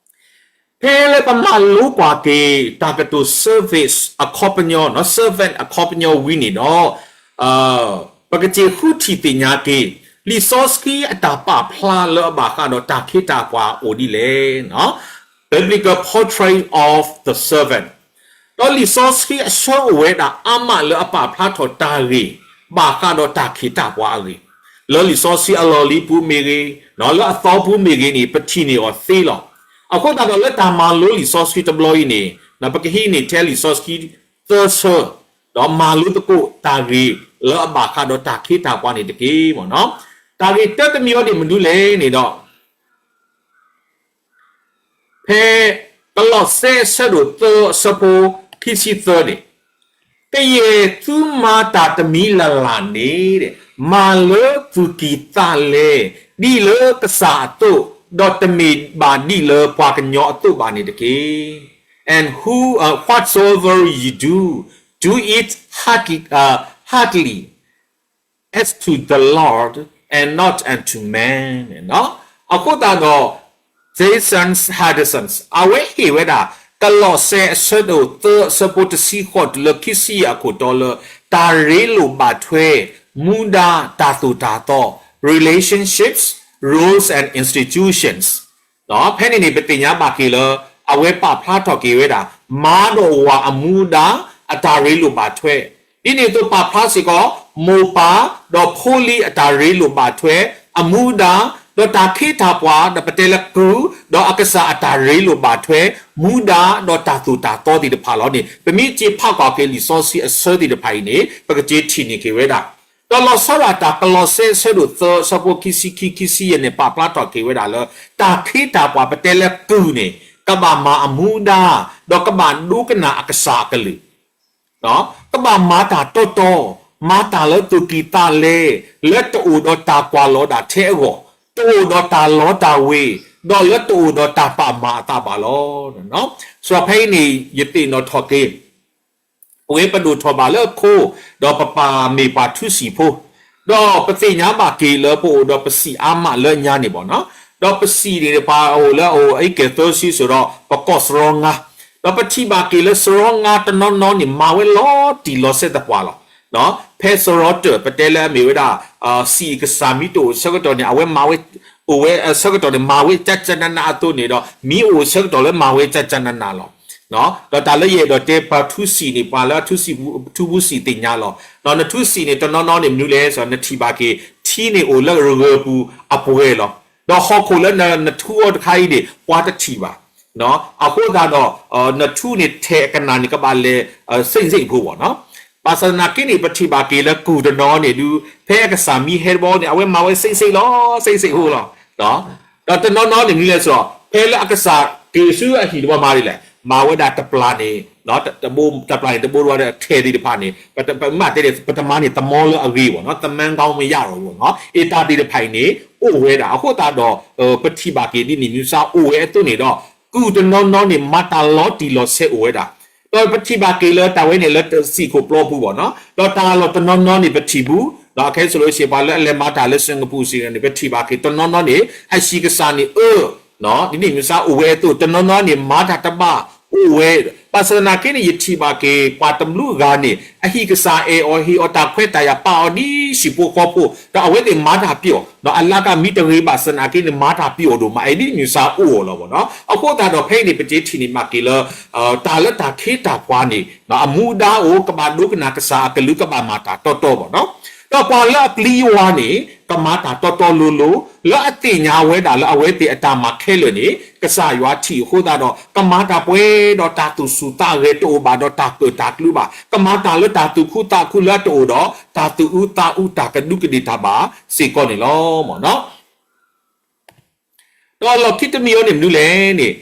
ဖဲလၢပမၤလိကွၢ်က့ၤ တၢ်ကတိၤ service အခီပညီနီၤ servant အခီပညီဝံၤန့ၣ်ဒီး ပကစ့ၢ်ဃုထံၣ်သ့ၣ်ညါက့ၤ လံာ်စီဆှံအတၢ်ပာ်ဖျါလၢအဘၣ်ဃးဒီးတၢ်ခ့တၢ်ပှၤအိၣ်ဒ်လဲၣ် Biblical portrait of the servant ဒီးလံာ်စီဆှံအဆၢအိၣ်ဝဲဒၣ်အါမးလၢအပာ်ဖျါထီၣ်တၢ်ဂ့ၢ် ဘၣ်ဃးဒီးတၢ်ခ့တၢ်ပှၤအဂ့ၢ် လၢလံာ်စီဆှံအလီၢ်လံၤပူၤမ့ၢ်ဂ့ၤ, လၢအသီပူၤမ့ၢ်ဂ့ၤန့ၣ် ပထံၣ်န့ၢ်အီၤသ့လီၤ. အဃိသတးဒီးလၢတၢ်မၤလိလံာ်စီဆှံတဘျီအံၤန့ၣ် ပကဟံးန့ၢ်ထဲလံာ်စီဆှံသၢဆၢ, ဒီးမၤလိသကိးတၢ်ဂ့ၢ်လၢအဘၣ်ဃးဒီးတၢ်ခ့တၢ်ပှၤန့ၣ်တက့ၢ် မ့ၢ်နီၤ. တၢ်ဂ့ၢ်တၢတမံၤအံၤန့ၣ်မနုၤလဲၣ်န့ၣ်ဒီး ဖဲ ကလီးစဲအဆၢဒိၣ်သၢအဆၢဖိခံဆံသၢန့ၣ်, ကယဲၢ်သုမၤတၢ်တမံၤလၢ်လၢ်န့ၣ်, မၤလၢသူၣ်ကံၢ်သးလဲ, ဒ်လၢကစၢ်အသိး, ဒီးတမ့ၢ်ဘၣ်ဒ်လၢပှၤကညီအသိးဘၣ်န့ၣ်တက့ၢ်. And who, uh, whatsoever you do, do it heartily, uh, heartily, as to the Lord and not unto man န့ၣ်နီၤ. အဃိသတးဒီး Jason Harrison အဝဲဟ့ၣ်ဝဲဒၣ် ကလီးစဲအဆၢဒိၣ်သၢအဆၢဖိတဆံဃိးတုၤလၢခံဆံယဲၢ်အခိၣ်တီလၢ တၢ်ရ့လိာ်ဘၣ်ထွဲ မူဒါတၢ်သိၣ်တၢ်သီ relationships, roles and institutions ဖဲန့ၣ်န့ၣ် ပသ့ၣ်ညါဘၣ်က့ၤလၢ အဝဲပာ်ဖျါထီၣ်က့ၤဝဲဒၣ် မါဒီးဝၤအမူဒါ အတၢ်ရ့လိာ်ဘၣ်ထွဲ, ဒ်န့ၣ်အသိးပာ်ဖျါစ့ၢ်ကီး မိၢ်ပၢ် ဒီးဖိလံၤအတၢ်ရ့လိာ်ဘၣ်ထွဲ အမူဒါ ဒီးတၢ်ခ့တၢ်ပှၤ ဒီးပတဲလၢကုၢ် ဒီးအကစၢ်အတၢ်ရ့လိာ်ဘၣ်ထွဲ မူဒါ ဒီးတၢ်သိၣ်တၢ်သီသ့ၣ်တဖၣ်လီၤန့ၣ် ပမ့ၢ်က့ၤဖးကွၢ်က့ၤလံာ်စီဆှံအဆၢသ့ၣ်တဖၣ်အံၤန့ၣ် ပကက့ၤထံၣ်န့ၢ်က့ၤဝဲဒၣ် ဒီးလီၤဆီဒၣ်တၢ် ကလီးစဲအဆၢဒိၣ်သၢ အဆၢဖိခံဆံခံ ခံဆံယဲၢ်န့ၣ် ပာ်ဖျါထီၣ်က့ၤဝဲဒၣ်လၢ တၢ်ခ့တၢ်ပှၤ ပတဲလၢကုၢ်န့ၣ် ကဘၣ်မၤအမူဒါ ဒီးကဘၣ်ဒိကနၣ်အကစၢ်အကလုၢ်, ကဘၣ်မၤတၢ်တီတီ, မၤတၢ်လၢသူၣ်ကံၢ်သးလဲ, လၢတအိၣ်ဒီးတၢ်ကွၢ်လီၤဒၣ်ထဲအဂီၢ်, တအိၣ်ဒီးတၢ်လီတၢ်ဝ့ၤ, ဒီးလၢတအိၣ်ဒီးတၢ်ပာ်မၤအသးဘၣ်လီၤ. စးဖဲအံၤန့ၣ် ယသ့ၣ်နီၣ်ထီၣ်က့ၤ ပဝဲပဒိၣ်ထီၣ်ဘၣ်လၢအခိၣ်, ဒီးပပၢ်မ့ၢ်ပှၤထူစံာ်ဖိ, ဒီးပသ့ၣ်ညါဘၣ်က့ၤလၢပအိၣ်ဒီးပစံးအါမးလၢညါန့ၣ်ဘၣ်နီၤ, ဒီးပစံးန့ၣ်ပှၤအိၣ်လၢအအိၣ်အ့ကဲၣ်သၢဆံစိၤဒီး ပကီၢ်စရီငါ, ဒီးပထံၣ်ဘၣ်က့ၤလၢစရီငါတနီၤနီၤန့ၣ် မၤဝဲလီၤတံၢ်လီၤဆဲးသပှၢ်လီၤ. ဖဲစရီတၢၢ် ပတဲလၢအမ့ၢ်ဝဲဒၣ် စံးကစၢ်မ့ၢ်တအိၣ်အဆၢကတီၢ်န့ၣ် အဝဲမၤဝဲ အိၣ်ဝဲအဆၢကတီၢ်န့ၣ် မၤဝဲကကနနအသိးန့ၣ်ဒီး မ့ၢ်အိၣ်အဆၢကတီၢ်လၢမၤဝဲကကနနလီၤ. ဒီးတၢ်လၢယအဲၣ်ဒိးတဲပှၤထူစံာ်န့ၣ် ပှၤလၢအထူစံာ် ထူပူၤစံာ်သ့ၣ်ညါလီၤ. နထူစံာ်န့ၣ် တနီၤနီၤန့ၣ်မနုၤလဲၣ် နထံၣ်ဘၣ်က့ၤ ထံန့ၣ်အိၣ်လၢရဂၢၢ်ပူၤအပှဲၤလီၤ. ဒီးဟီၣ်ခိၣ်လၢနထူအီၤတခါအံၤန့ၣ် ပှၤတထံၣ်ဘၣ်. အဃိသတးဒီး နထူန့ၣ်ထဲအကနၣ်န့ၣ် ကဘၣ်လဲၤ စ့ၣ်စ့ၣ်ဖိဘၣ်နီၤ. ဘၣ်ဆၣ်သနာ်က့န့ၣ် ပထံၣ်ဘၣ်က့ၤလၢကုၢ်တနီၤန့ၣ်ဒုး ဖဲအကစၢ်မံဟဲတဘျီန့ၣ် အဝဲမၤဝဲစ့ၣ်စ့ၣ်လီၤ စ့ၣ်စ့ၣ်ဖိလီၤ. ဒီးတနီၤနီၤန့ၣ်မနုၤလဲၣ်စ့ၢ် ဖဲလၢအကစၢ်က့ၤဆူအဟံၣ်တဘျီမၤဒ်လဲၣ် မၤဝဲဒၣ်တပျၢ်န့ၣ် တဘိ တပျၢ်န့ၣ်တဘိဒီးထဲသ့ၣ်တဖၣ်န့ၣ် ပမ့ၢ်တဲန့ၣ် ပတမၤန့ၣ် သမီလၢအဂ့ၤဘၣ်နီၤ သမန်းကောင်းမရတော့ဘူးနီၤ အတၢ်သ့ၣ်တဖၣ်အံၤန့ၣ် အိၣ်ဝဲဒၣ် အဃိသတးဒီး ပထံၣ်ဘၣ်က့ၤဒ်န့ၣ်မ့ၢ်စ့ၢ်အိၣ်ဝဲအသိးန့ၣ်ဒီး ကုၢ်တနီၤနီၤန့ၣ် မၤတၢ်လီၤတံၢ်လီၤဆဲးအိၣ်ဝဲဒၣ် ဒီးပထံၣ်ဘၣ်က့ၤလၢတၢ်ဝဲန့ၣ်လၢစံာ်ခိၣ်ပျီပူၤဘၣ်နီၤ ဒီးတၢ်လီၢ်တနီၤနီၤန့ၣ် ပထံၣ်ဘူး ဒီးခဲစိၤလၢစ့ၢ်ပှၤလၢအလဲၤမၤတၢ်လၢ Singapore စ့ၢ်န့ၣ် ပထံၣ်ဘၣ်က့ၤတနီၤနီၤန့ၣ် အဟံၣ်ကစၢ်န့ၣ်အၢ ဒ်န့ၣ်မ့ၢ်စ့ၢ်အိၣ်ဝဲအသိး တနီၤနီၤန့ၣ် မၤတၢ်တဘၣ်အိၣ်ဝဲ ဘၣ်ဆၣ်သနာ်က့န့ၣ် ယထံၣ်ဘၣ်က့ၤ ပှၤတဘျုးဂၤန့ၣ် အဟံၣ်ကစၢ်အဲၣ်အီၤဟ့ၣ်အီၤတၢ်ခွဲးတၢ်ယာ်ပာ်အီၤဒ်ဟံၣ်ဖိဃီဖိ ဒီးအဝဲသ့ၣ်မၤတၢ်ပျီၣ် ဒီးအလါကမံတဂ့ၤဘၣ်ဆၣ်သနာ်က့န့ၣ် မၤတၢ်ပျီၣ်ဒိၣ်မး အဲၣ်ဒ်န့ၣ်မ့ၢ်စ့ၢ်အိၣ်အီၤလီၤဘၣ်နီၤ အဃိသတးဒီးဖဲအံၤန့ၣ် ပကထံၣ်န့ၢ်ဘၣ်က့ၤလၢ တၢ်လၢတၢ်ခ့တၢ်ပှၤန့ၣ် အမူဒါအိၣ် ကဘၣ်ဒိကနၣ်ကစၢ်အကလုၢ် ကဘၣ်မၤတၢ်တီတီဘၣ်နီၤ ဒီးပှၤလၢအပျံၤယွၤန့ၣ် ကမၤတၢ်တီတီလိၤလိၤ လၢအသ့ၣ်ညါဝဲဒၣ်လၢအဝဲသ့ၣ်အတၢ်မၤခဲလၢာ်န့ၣ် ကစၢ်ယွၤထံၣ်အဃိသတးဒီး ကမၤတၢ်ပှဲၤဒီးတၢ်သူၣ်စူၤသးဂဲၤတအိၣ်ဘၣ်ဒီးတၢ်ပၢၢ်တၢ်ကျူဘၣ်, ကမၤတၢ်လၢတၢ်သူၣ်ခုသးခုလၢအတအိၣ်ဒီးတၢ်သူၣ်အုးသးအုးတၢ်ကဒူးကဒ့ၣ်တၢ်ဘၣ်စ့ၢ်ကီးန့ၣ်လီၤ. ဒီးလီၢ်ခံတမံၤအံၤန့ၣ်မနုၤလဲၣ်န့ၣ်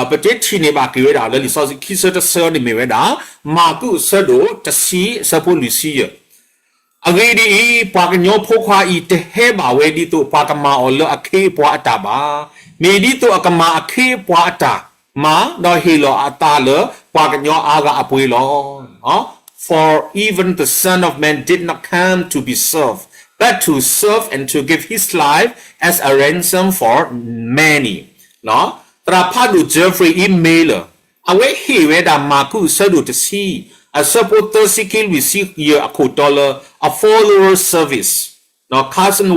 ပကထံၣ်န့ၢ်ဘၣ်က့ၤဝဲဒၣ်လၢလံာ်စီဆှံခံဆၢတဆၢန့ၣ်မ့ၢ်ဝဲဒၣ် မၢ်ကူးအဆၢဒိၣ်တဆံအဆၢဖိလွံၢ်ဆံယဲၢ် အဂ့ၢ်ဒ်အံၤ, ပှၤကညီဖိခွါအံၤတဟဲဘၣ်ဝဲဒ်သိးပှၤကမၤအီၤလၢအခ့အပှၤအတၢ်ဘၣ်. မ့ၢ်ဒ်သိးအကမၤအခ့အပှၤအတၢ်မၤ, ဒီးဟ့ၣ်လီၤအသးလၢပှၤကညီအါဂၤအပှ့ၤလီၤ. For even the Son of Man did not come to be served, but to serve and to give his life as a ransom for many. သရၣ်ဖးဒိၣ် Jeffrey E Miller အဝဲဟ့ၣ်ဝဲဒၣ်မၢ်ကူးအဆၢဒိၣ်တဆံ အဆၢဖိသၢဆံခံလွံၢ်ဆံယဲၢ်အခိၣ်တီလၢ a follower service, Carson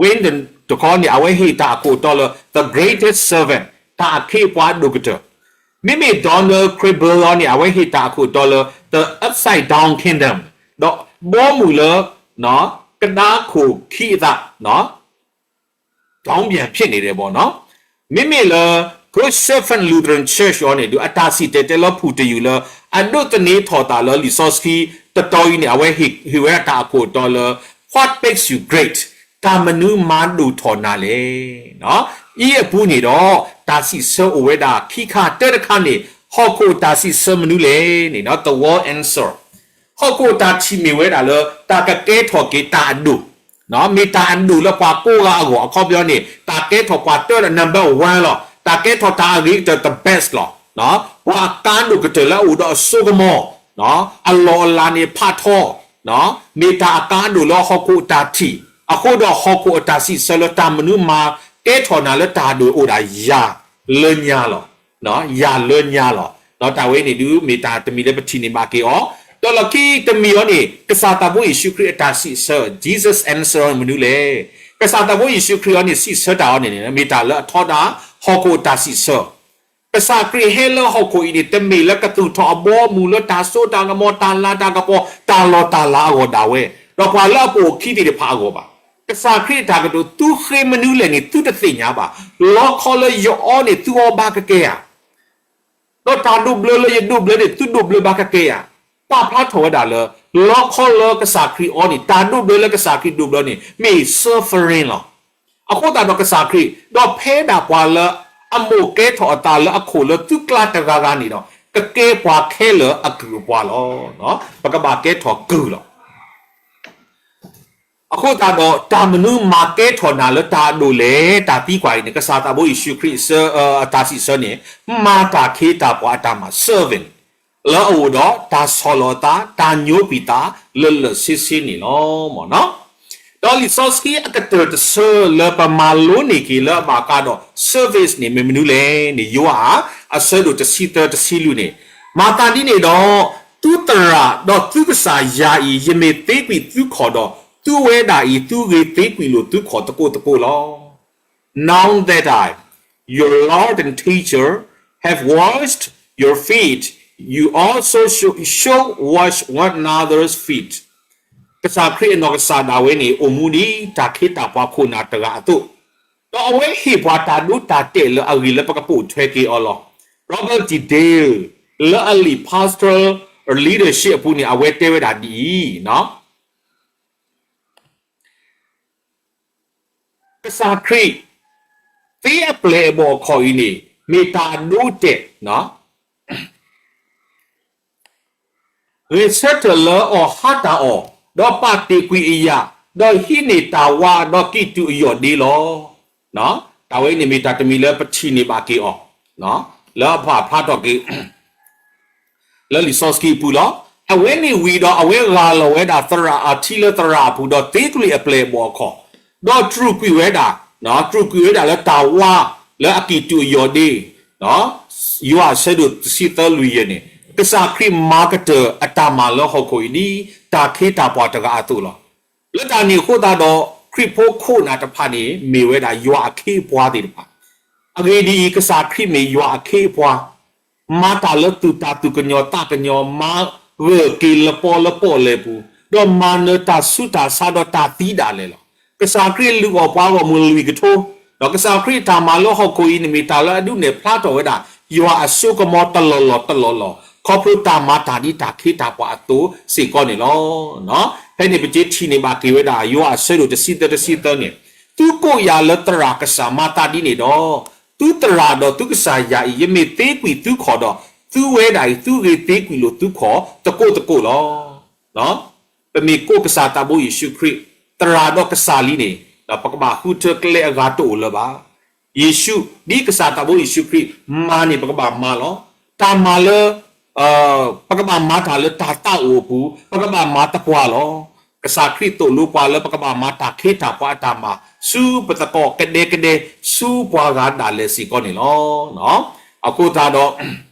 Windon တခီန့ၣ် အဝဲဟ့ၣ်တၢ်အခိၣ်တီလၢ the greatest servant တၢ်အခ့အပှၤအဒိၣ်ကတၢၢ်, မ့မ့ၢ် Donald Kraybill န့ၣ် အဝဲဟ့ၣ်တၢ်အခိၣ်တီလၢ the upside down kingdom ဒီးဘီမုၢ်လၢ ကဒါခိၣ်ခံအသး ခေါင်းပြန်ဖြစ်နေတယ်ပေါ့နော်. မ့မ့ၢ်လၢ Good Shepherd Lutheran Church အီၤန့ၣ် ဒုးအတၢ်စံၣ်တဲၤတဲလၢဖုၣ်တယုၢ်လၢ အဒိးသန့ၤထီၣ်သးလၢလံာ်စီဆှံတတီၤအံၤန့ၣ် အဝဲဟ့ၣ်ဝဲဒၣ်တၢ်အခိၣ်တီလၢ What makes you great? တၢ်မနုၤမၤဒိၣ်ထီၣ်နၤလဲၣ်. အံၤအပူၤန့ၣ်ဒီး တၢ်စံးဆၢအိၣ်ဝဲဒၣ်ခံခါ, တၢတခါန့ၣ် ဟီၣ်ခိၣ်တၢ်စံးဆၢမနုၤလဲၣ်န့ၣ် the world answer ဟီၣ်ခိၣ်တၢ်ထံၣ်မ့ၢ်ဝဲဒၣ်လၢ တၢ်ကကဲထီၣ်က့ၤတၢ်အဒိၣ်, မ့ၢ်တၢ်အဒိၣ်လၢပှၤကိးဂၤအဂီၢ်, အခီပညီန့ၣ် တၢ်ကဲထီၣ်ပှၤတၢဒီး number one လီၤ. တၢ်ကဲထီၣ်တၢ်အဂ့ၤကတၢၢ် the best လီၤ. ပှၤအကါဒိၣ်ကတၢၢ်လၢအအိၣ်ဒီးအစိကမီၤ, အလီၢ်အလၤန့ၣ်ဖးထီ, မ့ၢ်တၢ်အကါဒိၣ်လၢဟီၣ်ခိၣ်အတၢ်ထံၣ်, အဃိဒီးဟီၣ်ခိၣ်အတၢ်စံးဆၢလၢတၢ်မနုၤမၤကဲထီၣ်နၤလၢတၢ်ဒိၣ်အိၣ်ဒၣ်ယၤလၢညါလီၤ. ယၤလၢညါလီၤ. တၢ်ဝဲန့ၣ်ဒုးမ့ၢ်တၢ်တမံၤလၢပထံၣ်န့ၢ်ဘၣ်က့ၤအီၤ, ဒီးလီၢ်ခံတမံၤအီၤန့ၣ် ကစၢ်သးဘိယ့ၣ်ၡူးခရံာ်အတၢ်စံးဆၢ Jesus answer မနုၤလဲၣ်. ကစၢ်သးဘိယ့ၣ်ၡူးခရံာ်အီၤန့ၣ် စံးဆၢတၢ်အီၤန့ၣ် မ့ၢ်တၢ်လၢအထီဒါဟီၣ်ခိၣ်အတၢ်စံးဆၢ ကစၢ်ခရံာ်ဟဲလၢဟီၣ်ခိၣ်အံၤန့ၣ် တမ့ၢ်လၢကသူၣ်ထီၣ်အဘီအမုၢ်လၢတၢ်စိတၢ်ကမီၤ တၢ်လၤတၢ်ကပီၤ တၢ်လီၢ်တၢ်လၤအဂီၢ်ဒၣ်ဝဲ, ဒီးပှၤလၢအပိာ်အခံသ့ၣ်တဖၣ်အဂီၢ်ဘၣ်. ကစၢ်ခရံာ်အတၢ်ကတိၤ သုဃ့မနုၤလဲၣ်န့ၣ် သုတသ့ၣ်ညါဘၣ်. လီခီလၢယအီန့ၣ် သုအီဘၣ်ကကဲဧါ, ဒီးတၢ်ဒိးဘျၢလၢယဒိးဘျၢန့ၣ် သုဒိးဘျၢဘၣ်ကကဲဧါ. ပာ်ဖျါထီၣ်ဝဲဒၣ်လၢ လီခီလၢကစၢ်ခရံာ်အီန့ၣ် တၢ်ဒိးဘျၢလၢကစၢ်ခရံာ်ဒိးဘျၢန့ၣ် မ့ၢ် suffering လီၤ. အဃိသတးဒီးကစၢ်ခရံာ် ဒီးဖဲဒၣ်ပှၤလၢအမိၣ်ကဲထီၣ်အသးလၢအခိၣ်လၢသုကျါတဂၤဂၤန့ၣ်ဒီး ကကဲပှၤခဲလၢာ်အကုၢ်အပှၤလီၤ. ပကဘၣ်ကဲထီၣ်ကုၢ်လီၤ. အဃိသတးဒီး တၢ်မနုၤမၤကဲထီၣ်နၤလၢတၢ်အဒိၣ်လဲၣ် တၢ်သံကွၢ်အံၤန့ၣ် ကစၢ်သးဘိယ့ၣ်ၡူးခရံာ်အတၢ်စံးဆၢန့ၣ် မၤတၢ်ခ့တၢ်ပှၤအတၢ်မၤ servant လၢအအိၣ်ဒီးတၢ်ဆီၣ်လီၤအသး တၢ်ညိကွံာ်သး လၢလၢာ်ဆ့ဆ့န့ၣ်လီၤ. ဒီးလံာ်စီဆှံအကတၢၢ်တဆၢလၢပမၤလိန့ၢ်က့ၤလၢအဘၣ်ဃးဒီး service န့ၣ် မ့ၢ်မနုၤလဲၣ်န့ၣ် ယိၤဟၣ်အဆၢဒိၣ်တဆံသၢတဆံလွံၢ်န့ၣ်, မၤသးဒ်န့ၣ်ဒီး သုသရၣ်ဒီးသုကစၢ်ယၤအံၤ ယမ့ၢ်သ့ကွံာ်သုခီၣ်ဒီး သုဝဲဒၣ်အံၤ သုဂ့ၤသ့ကွံာ်လိာ်သုခီၣ်သကိးသကိးလီၤ. Now that I, your Lord and teacher, have washed your feet, you also should, should wash one another's feet. ကစၢ်ခရံာ်အနီၢ်ကစၢ်ဒၣ်ဝဲန့ၣ် အိၣ်မူဒ်တၢ်ခ့တၢ်ပှၤခိၣ်နၢ်တဂၤအသိး, ဒီးအဝဲဟ့ၣ်ပှၤတၢ်ဒိတၢ်တဲာ်လၢအဂ့ၤလၢပကပိာ်ထွဲက့ၤအီၤလီၤ. Robert Dale လၢအလံာ် Pastoral Leadership အပူၤန့ၣ် အဝဲတဲဝဲဒၣ်ဒ်အံၤ, ကစၢ်ခရံာ် သ့အပျဲၢ်အဘီၣ်အခီၣ်အံၤန့ၣ် မ့ၢ်တၢ်အဒိအတဲာ်, ဂဲၤဆၢထၢၣ်လၢအီၤဟါတၢ်အီၣ်, ဒီးပာ်တ့ၢ်ကွံာ်အယၣ်, ဒီးဟံးန့ၢ်တၢ်ဝါ, ဒီးကံၣ်တူာ်အယီၢ်ဒ့လီၤ. တၢ်ဝဲန့ၣ်မ့ၢ်တၢ်တမံၤလၢပထံၣ်န့ၢ်ဘၣ်က့ၤအီၤ လၢအပာ်ဖျါထီၣ်က့ၤ လၢလံာ်စီဆှံအပူၤလီၤ. အဝဲန့ၣ်ဝံၤဒီး အဝဲဂၢ်လီၤဝဲဒၣ်သရၣ်အထံလၢသရၣ်အပူၤ, ဒီးသ့ကွံာ်အပျဲၢ်အဘီၣ်အခီၣ်, ဒီးတြူာ်ကွံာ်ဝဲဒၣ်, တြူာ်ကွံာ်ဝဲဒၣ်လၢတၢ်ဝါလၢအကံၣ်တူာ်အယီၢ်ဒ့, ယိၤဟၣ်အဆၢဒိၣ်တဆံသၢလွံၢ်ယဲၢ်န့ၣ်, ကစၢ်ခရံာ်မၤကတၢၢ်အတၢ်မၤလၢဟီၣ်ခိၣ်အံၤဒ်တၢ်ခ့တၢ်ပှၤတဂၤအသိးလီၤ. လၢတၢ်န့ၣ်အဃိသတးဒီး ခရံာ်ဖိခိၣ်နၢ်တဖၣ်န့ၣ် မ့ၢ်ဝဲဒၣ်ယွၤအခ့အပှၤသ့ၣ်တဖၣ်. အဂ့ၢ်ဒ်အံၤ, ကစၢ်ခရံာ်မ့ၢ်ယွၤအခ့အပှၤ, မၤတၢ်လၢသူၣ်တၢ်သူၣ်ကညီၤသးကညီၤ, မၤဂၢၢ်က့ၤလပီလၢပီၣ်လဲၣ်ပူၤ, ဒီးမၤနၢၤတၢ်ဆူးတၢ်ဆါဒီးတၢ်သံဒၣ်လဲာ်လီၤ. ကစၢ်ခရံာ်လုၢ်အီၣ်ပှၤဂီၢ်မုၢ်လွံၢ်ကထိ, ဒီးကစၢ်ခရံာ်အတၢ်မၤလၢဟီၣ်ခိၣ်အံၤန့ၣ် မ့ၢ်တၢ်လၢအဒုးနဲၣ်ဖျါထီၣ်ဝဲဒၣ် ယွၤအစိကမီၤတလီၢ်လီၢ်တလီၢ်လီၢ် ခီဖျိတၢ်မၤတၢ်ဒ်တၢ်ခ့တၢ်ပှၤအသိးစ့ၢ်ကီးန့ၣ်လီၤ. ဖဲန့ၣ်ပက့ၤထံၣ်န့ၢ်ဘၣ်က့ၤဝဲဒၣ် ယိၤဟၣ်အဆၢဒိၣ်တဆံသၢ တဆံသၢန့ၣ်, သုကိးယၤလၢသရၣ်ကစၢ်မၤသးဒ်န့ၣ်ဒီး, သုသရၣ်ဒီးသုကစၢ်ယၤအံၤ ယမ့ၢ်သ့ကွံာ်သုခီၣ်ဒီး, သုဝဲဒၣ်အံၤ သုဂ့ၤသ့ကွံာ်လိာ်သုခီၣ်သကိးသကိးလီၤ. ပမ့ၢ်ကိးကစၢ်သးဘိယ့ၣ်ၡူးခရံာ် သရၣ်ဒီးကစၢ်လံန့ၣ်, ပကဘၣ်ဃုထၢကျဲအဂၤတအိၣ်လၢၤဘၣ်. ယ့ၣ်ၡူး, ဒ်ကစၢ်သးဘိယ့ၣ်ၡူးခရံာ်မၤန့ၣ် ပကဘၣ်မၤလီၤ. တၢ်မၤလၢ ပကဘၣ်မၤတၢ်လၢတၢ်သးအိၣ်အပူၤ, ပကဘၣ်မၤသပှၢ်လီၤ. ကစၢ်ခရံာ်သိၣ်လိပှၤလၢပကဘၣ်မၤတၢ်ခ့တၢ်ပှၤအတၢ်မၤ ဆူပသကိးကဒဲကဒဲ ဆူပှၤဂၤဒၣ်လဲာ်စ့ၢ်ကီးန့ၣ်လီၤ. အဃိသတးဒီး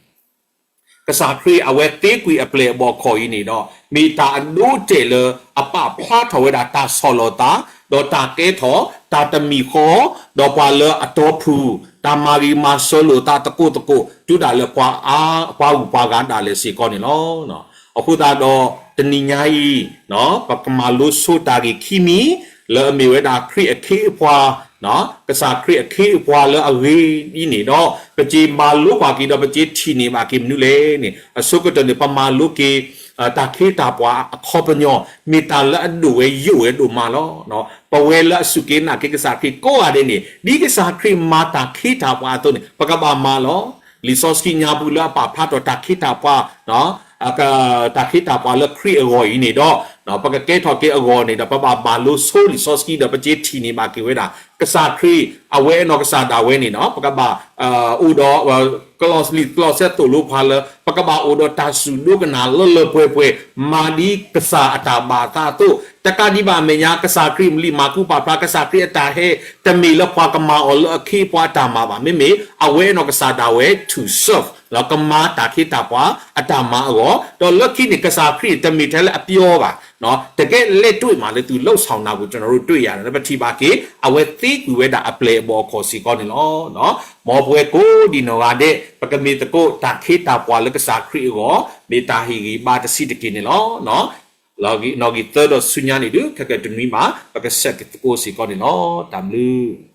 ကစၢ်ခရံာ်အဝဲသ့ကွံာ်အပျဲၢ်အဘီၣ်အခီၣ်အံၤန့ၣ်ဒီး မ့ၢ်တၢ်အဒိအတဲာ်လၢအပာ်ဖျါထီၣ်ဝဲဒၣ်တၢ်ဆီၣ်လီၤသး, ဒီးတၢ်ကဲထီၣ်, တၢ်တမံၤဃီ, ဒီးပှၤလၢအတီဖုၣ်, တၢ်မၤဂ့ၤမၤစၢၤလိာ်သးသကိးသကိး တုၤဒၣ်လၢပှၤအါ, ပှၤဂုၤပှၤဂၤဒၣ်လဲာ်စ့ၢ်ကီးန့ၣ်လီၤ. အဃိသတးဒီး တနံၤညါအံၤ ပကမၤလိဆိတၢ်ဂ့ၢ်ခံမံၤ လၢအမ့ၢ်ဝဲဒၣ်ခရံာ်အခ့အပှၤ, ကစၢ်ခရံာ်အခ့အပှၤလၢအဂ့ၤဒ်န့ၣ်ဒီး ပက့ၤမၤလိကွၢ်က့ၤဒီး ပက့ၤထံၣ်န့ၢ်ဘၣ်က့ၤမနုၤလဲၣ်န့ၣ် အဆိကတၢၢ်န့ၣ် ပမၤလိက့ၤ တၢ်ခ့တၢ်ပှၤအခီပညီ မ့ၢ်တၢ်လၢအဒိၣ်ဝဲယိာ်ဝဲဒိၣ်မးလီၤ. ပဝဲလၢအစူၢ်က့ၤနာ်က့ၤကစၢ်ခရံာ်ကိးဂၤဒဲးန့ၣ် ဒ်ကစၢ်ခရံာ်မၤတၢ်ခ့တၢ်ပှၤအသိးန့ၣ် ပကဘၣ်မၤလီၤ. လံာ်စီဆှံညါပူၤလၢအပာ်ဖျါထီၣ်တၢ်ခ့တၢ်ပှၤ တၢ်ခ့တၢ်ပှၤလၢခရံာ်အဂီၢ်အံၤန့ၣ်ဒီး ပကကဲထီၣ်က့ၤအဂီၢ်န့ၣ်ဒီး ပဘၣ်မၤလိဆိလံာ်စီဆှံဒီး ပက့ၤထံၣ်န့ၢ်ဘၣ်က့ၤဝဲဒၣ် ကစၢ်ခရံာ် အဝဲအနီၢ်ကစၢ်ဒၣ်ဝဲန့ၣ်ဒီး ပကဘၣ်အိၣ်ဒီး ကလီၢ်လံာ်လီၢ်ဆဲသိၣ်လိပှၤလၢ ပကဘၣ်အိၣ်ဒီးတၢ်စူၢ်ဒိကနၣ်လၢလၢပှဲၤပှဲၤ မၤဒ်ကစၢ်အတၢ်ဘၣ်အသးအသိး တကးဒံးဘၣ်အမဲာ်ညါ ကစၢ်ခရံာ်မ့ၢ်လံာ်မၢ်ကူးပာ်ဖျါ ကစၢ်ခရံာ်အတၢ်ဟဲ တမ့ၢ်လၢပှၤကမၤအီၤလၢအခ့အပှၤအတၢ်မၤဘၣ်. မ့မ့ၢ်အဝဲအနီၢ်ကစၢ်ဒၣ်ဝဲ to serve လၢကမၤတၢ်ခ့တၢ်ပှၤအတၢ်မၤအဂီၢ် ဒီးလၢခံန့ၣ် ကစၢ်ခရံာ်တမ့ၢ်ထဲလၢအပျီဘၣ် တကယ့်လက်တွေ့မှာလည်း သူလုပ်ဆောင်တာကို ကျွန်တော်တို့တွေ့ရတယ် ပထံၣ်ဘၣ်က့ၤ အဝဲသ့ကွံာ်ဝဲဒၣ်အပျဲၢ်အဘီၣ်အခီၣ်စ့ၢ်ကီးန့ၣ်လီၤ. မ်ပဝဲကိးဒံးနီၢ်ဂၤဒဲး ပကမ့ၢ်သကိးတၢ်ခ့တၢ်ပှၤလၢကစၢ်ခရံာ်အဂီၢ် မ့ၢ်တၢ်ဟ့ၣ်ဂံၢ်ဘါတဆံးတက့ၢ်န့ၣ်လီၤ. နီၣ်ဂံၢ်သၢဒီးဆူညါန့ၣ်ဒုး ခဲကတနွံမး ပကဆဲးကသကိးစ့ၢ်ကီးန့ၣ်လီၤ. တၢ်ဘျုး